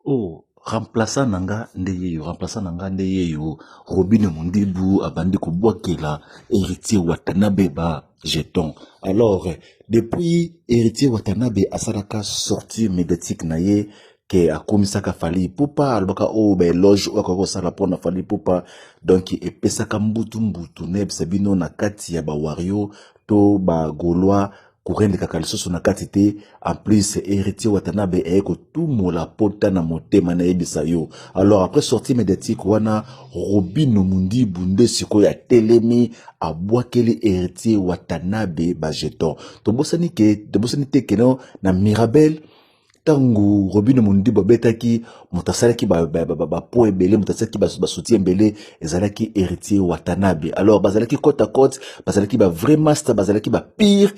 Oh, remplaçant na nga nde yeyo, remplaçant na nga nde yeyo. Robine Mundibu abandi kobwakela Héritier Watanabe ba jeton. Alors, depuis Héritier Watanabe asalaka sortie médiatique na ye ke akomisaka Fally Ipupa, alobaka oyo oh, ba éloge oyo akoki kosala mpona Fally Ipupa, donc epesaka mbutu mbutu nayebisa bino na kati ya ba Wario to ba Gaulois courant elekaka lisusu na kati te. En plus Héritier Watanabe aye kotumola pota na motema, nayebisa yo. Alors après sortie médiatique wana, Robino Mundibu nde sikoyo atelemi abwakeli Héritier Watanabe ba jeton. Tobosani ke tobosani te keno na Mirabel, ntango Robino Mundibu abetaki, moto asalaki bapo ebele, moto asalaki basoutien ebele ezalaki Héritier Watanabe. Alors bazalaki côte à côte, bazalaki ba vrai master, bazalaki ba pire.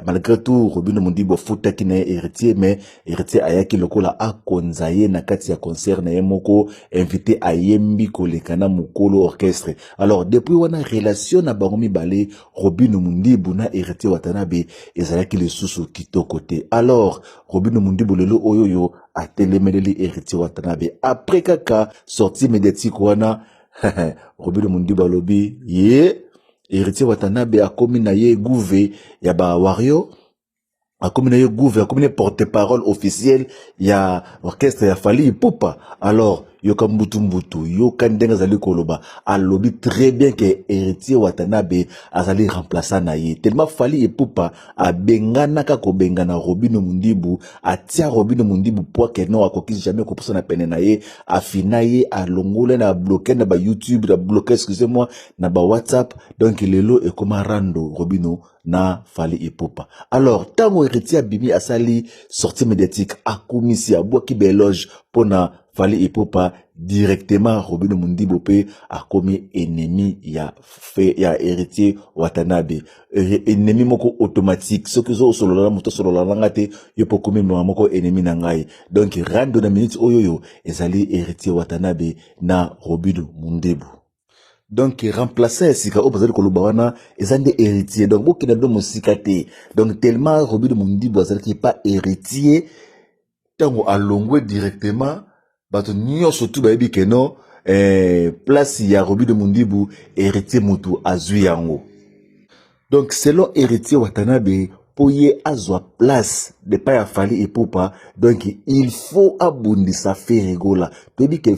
Malgré tout Robino Mundibu afutaki na ye Héritier, mais Héritier ayaki lokola akonza ye na kati ya concert na ye moko, invité ayembi koleka na mokolo orchestre. Alors depuis wana, relation na bango mibale, Robino Mundibu na Héritier Watanabe, ezalaki lisusu kitoko te. Alors Robino Mundibu lelo oyo oyo atelemeleli Héritier Watanabe après kaka sortie médiatique wana. Robino Mundibu alobi ye Héritier Watanabe akomi na ye gouve ya ba Wario, akomi na ye gouve, akomi na porte-parole officiel ya orchestre ya Fally Ipupa. Alors yoka mbutu mbutu, yoka ndenge azali koloba. Alobi très bien ke Héritier Watanabe azali remplaçant na ye, tellement Fally Ipupa abenganaka kobengana Robino Mundibu, atia Robino Mundibu po ke no akoki jamais kopusa na pene na ye. Afina ye, alongola na bloqué na ba YouTube, na bloqué, excusez-moi, na ba WhatsApp. Donc lelo ekoma rando Robino na Fally Ipupa. Alors ntango Héritier abimi, asali sortie médiatique, akumisi, abwaki ba éloge mpona Fally Ipupa, directement Robino Mundibu mpe akomi ennemi ya fe ya Héritier Watanabe, ennemi moko automatique. Soki ozosolola na moto, osolola na nga te, yo mpo okomi mama moko ennemi na ngai. Donc rando na minute oyo oyo ezali Héritier Watanabe na Robino Mundibu. Donc remplaçant ya sika oyo bazali koloba wana eza nde Héritier. Donc bokenda bino mosika te. Donc tellement Robino Mundibu azalaki pa Héritier, ntango alongwe directement, bato nyonso tu bayebi ke no place ya Robino Mundibu, Héritier mutu azwi yango. Donc selon Héritier Watanabe, mpo ye azwa place depa ya Fally Ipupa, donc il faut abundisa Ferre Gola. Toyebi ke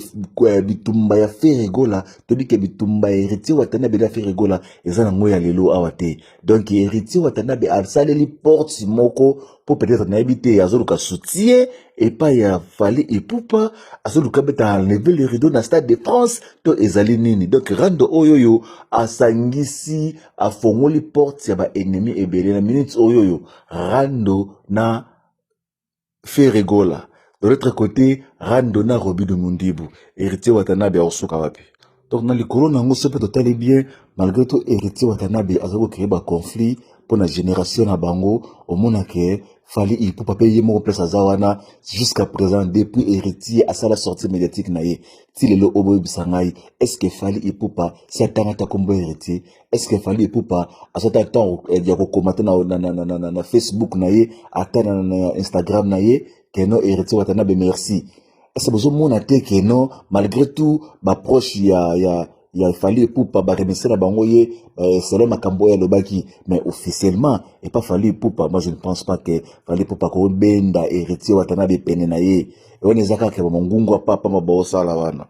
bitumba ya Ferre Gola, toyebi ke bitumba ya Héritier Watanabe na Ferre Gola eza nango ya lelo awa te. Donc Héritier Watanabe asaleli porte moko mpo peut-être nayebi te, azoluka soutien epai ya Fally Ipupa, azoluka beta enlever le rideau na Stade de France to ezali nini. Donc rando oyo oyo asangisi, afongoli porte ya baennemi ebele na minute oyo oyo, rando na Ferre Gola, de l'autre côté rando na Robino Mundibu. Héritier Watanabe akosuka wapi? Donc na likolo na yango, so mpe totali bien, malgré tout Héritier Watanabe azali kocréer baconflit mpo na génération na bango. Omonake Fally Ipupa mpe ye moko place aza wana jusqu'à présent, depuis Héritier asala sortie médiatique na ye ti lelo oyo, boyebisa ngai, est ce que Fally Ipupa si atanga ata kombo Héritier? Est ce que Fally Ipupa azwata ntango ya kokoma te na Facebook na ye, ata na Instagram na ye, keno Héritier Watanabe merci? Est ce bozomona te keno malgré tout baproche ya Fally Ipupa baremercie na bango ye selon makambo oyo alobaki, mais officiellement epa Fally Ipupa, moi je ne pense pas que Fally Ipupa kobenda Héritier Watanabe pene na ye wana. Eza kaka bamongungu apapa baosala wana.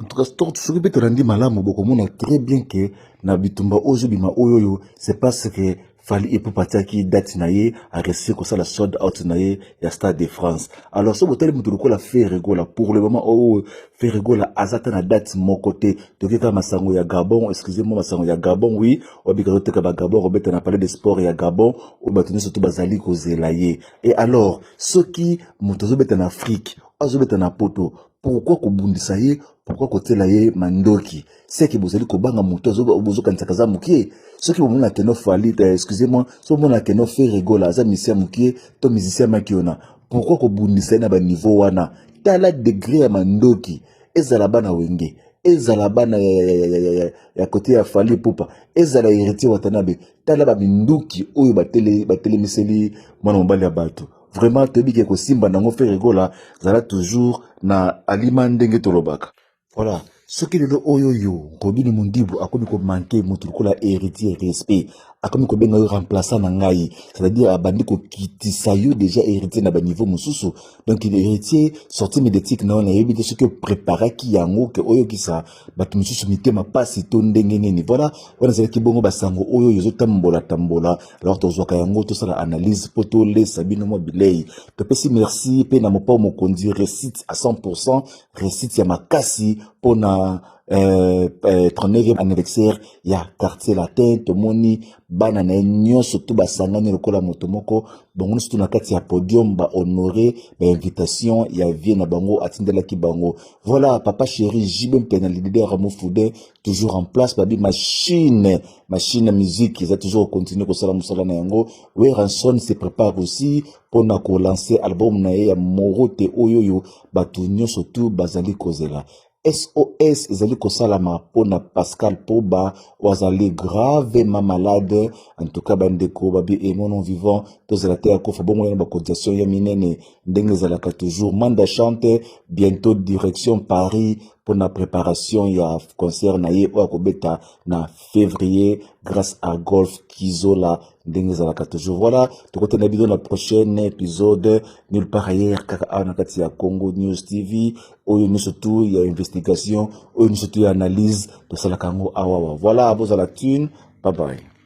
En tout cas, soki mpe tolandi malamu, bokomona très bien ke na bitumba oyo ezobima oyo oyo, c'est parce que Fally Ipupa atiaki date na ye, aréussir kosala sold out na ye ya Stade de France. Alors so botali moto lokola Ferre Gola, pour le moment oyo Ferre Gola aza ta na date moko te. Toki kaka masango ya Gabon, excusez moi, masango ya Gabon, oui, obika toteka bagabon, kobeta na Palais de Sport ya Gabon oyo bato nyonso to bazali kozela ye. Et alors soki moto azobeta na Afrique, azobeta na Poto, pourquoi kobundisa ye? Pourquoi kotiela ye mandoki? Seke bozali kobanga moto, bozokanisaka aza mokie. Soki bomona keno Fally, excusez moi, soki bomona keno Ferre Gola aza musicien mokie to musicien maki wana, pourquoi kobundisa ye na baniveau wana? Tala degré ya mandoki, ezala bana Wenge. Ezala bana ya kote ya Fally Ipupa, ezala Héritier Watanabe, tala baminduki oyo batelemiseli mwana mobali ya bato. Vraiment toyebi ke kosimba nango. Ferre Gola, zala toujours na alima ndenge tolobaka. Voilà, soki lelo oyo yo Robinho Mundibu akomi komanquer moto lokola Héritier respect, akomi kobenga yo remplaçant na ngai, c'est-à-dire abandi kokitisa yo déjà, Héritier, na baniveau mosusu. Donc Héritier, sortie médiatique na yo, nayebi te soki opreparaki yango ke oyokisa bato mosusu mitema mpasi to ndenge nini. Voilà, wana ezalaki bongo basango oyo ezotambola tambola. Alors tozwaka yango, tosala analyse mpo tolesa bino mwa bilei. Topesi merci mpe na Mopao Mokonzi, réussite à 100, réussite ya makasi mpona 39e anniversaire ya Quartier Latin. Tomoni bana na ye nyonso to basangani lokola moto moko, bango nyonso to na kati ya podium, bahonorer bainvitation ya vie na bango atindelaki bango. Voilà, papa chéri JB Mpiana, leader Mofude, toujours en place. Babi machine, machine ya musique eza toujours continuer kosala mosala na yango. Werrason se prépare aussi mpona kolancer album na ye ya Morote oyo oyo bato nyonso tu bazali kozela. SOS ezali kosalama mpona Pascal Poba oyo azali gravement malade. En tout cas, bandeko babi emono vivant, tozala te ya kofa bongo na bacotisation ya minene ndenge ezalaka toujours. Manda Chante, bientôt direction Paris mpona préparation ya concert na ye oyo akobeta na février grâce à Golf Kizola ndenge ezalaka toujours. Voilà, tokotana bino na prochaine épisode, nulle part ailleurs, kaka awa na kati ya Congo News TV. Oyo nyonso tu ya investigation, oyo nyonso tu ya analyse, tosalaka yango awawa. Voilà, bozala tune. Bye bye.